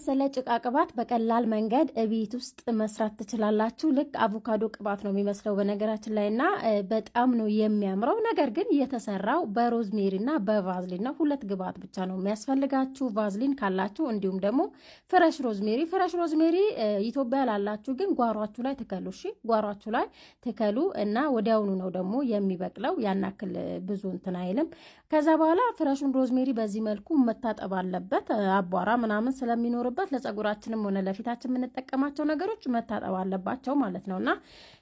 የመሰለ ጭቃ ቅባት በቀላል መንገድ እቤት ውስጥ መስራት ትችላላችሁ። ልክ አቮካዶ ቅባት ነው የሚመስለው በነገራችን ላይ እና በጣም ነው የሚያምረው። ነገር ግን የተሰራው በ rosemary እና በቫዝሊን ነው። ሁለት ግብአት ብቻ ነው የሚያስፈልጋችሁ፣ ቫዝሊን ካላችሁ እንዲሁም ደግሞ fresh rosemary። Fresh rosemary ኢትዮጵያ ላላችሁ ግን ጓሯችሁ ላይ ትከሉ። እሺ፣ ጓሯችሁ ላይ ትከሉ እና ወዲያውኑ ነው ደግሞ የሚበቅለው። ያን ያክል ብዙ እንትን አይልም። ከዛ በኋላ fresh ኡን rosemary በዚህ መልኩ መታጠብ አለበት። አቧራ ምናምን ስለሚኖርበት ለጸጉራችንም ሆነ ለፊታችን የምንጠቀማቸው ነገሮች መታጠብ አለባቸው ማለት ነው። እና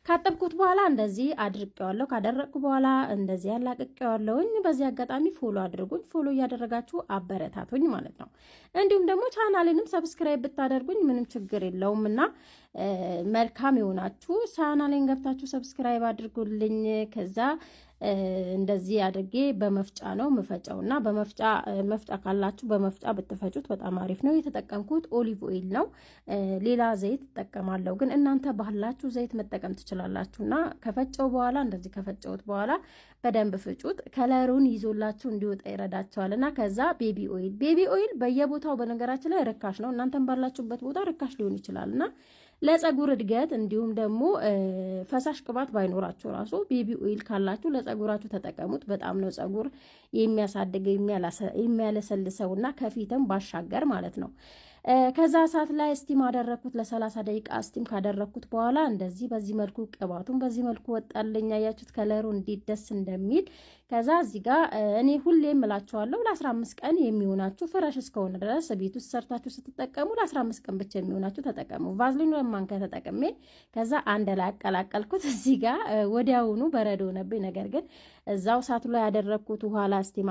ካጠብኩት በኋላ እንደዚህ አድርቄዋለሁ። ካደረቅኩ በኋላ እንደዚህ ያላቅቄዋለሁኝ። በዚህ አጋጣሚ follow አድርጉኝ። Follow እያደረጋችሁ አበረታቱኝ ማለት ነው። እንዲሁም ደግሞ ቻናሌንም subscribe ብታደርጉኝ ምንም ችግር የለውም እና መልካም የሆናችሁ ቻናሌን ገብታችሁ subscribe አድርጉልኝ። ከዛ እንደዚህ አድርጌ በመፍጫ ነው ምፈጨው እና በመፍጫ መፍጫ ካላችሁ በመፍጫ ብትፈጩት በጣም አሪፍ ነው። የተጠቀምኩት olive oil ነው። ሌላ ዘይት እጠቀማለሁ፣ ግን እናንተ ባላችሁ ዘይት መጠቀም ትችላላችሁ። እና ከፈጨው በኋላ፣ እንደዚህ ከፈጨሁት በኋላ በደንብ ፍጩት። Color ኡን ይዞላችሁ እንዲወጣ ይረዳችኋል። እና ከዛ baby oil፣ baby oil በየቦታው በነገራችን ላይ ርካሽ ነው። እናንተም ባላችሁበት ቦታ ርካሽ ሊሆን ይችላል። እና ለጸጉር እድገት እንዲሁም ደግሞ ፈሳሽ ቅባት ባይኖራችሁ ራሱ baby oil ካላችሁ ለጸጉራችሁ ተጠቀሙት። በጣም ነው ጸጉር የሚያሳድገው፣ የሚያለሰልሰውና ከፊትም ባሻገር ማለት ነው። ከዛ እሳት ላይ steam አደረግኩት ለ30 ደቂቃ። Steam ካደረግኩት በኋላ እንደዚህ በዚህ መልኩ ቅባቱን በዚህ መልኩ ወጣልኝ። አያችሁት color ኡ እንዴት ደስ እንደሚል። ከዛ እዚህ ጋር እኔ ሁሌም እላችኋለሁ፣ ለ15 ቀን የሚሆናችሁ fresh እስከሆነ ድረስ ቤት ውስጥ ሰርታችሁ ስትጠቀሙ ለ15 ቀን ብቻ የሚሆናችሁ ተጠቀሙ። ቫዝሊን 2 ማንኪያ ተጠቅሜ ከዛ አንድ ላይ አቀላቀልኩት። እዚህ ጋር ወዲያውኑ በረዶ ሆነብኝ። ነገር ግን እዛው እሳቱ ላይ ያደረግኩት ውሃ ላይ steam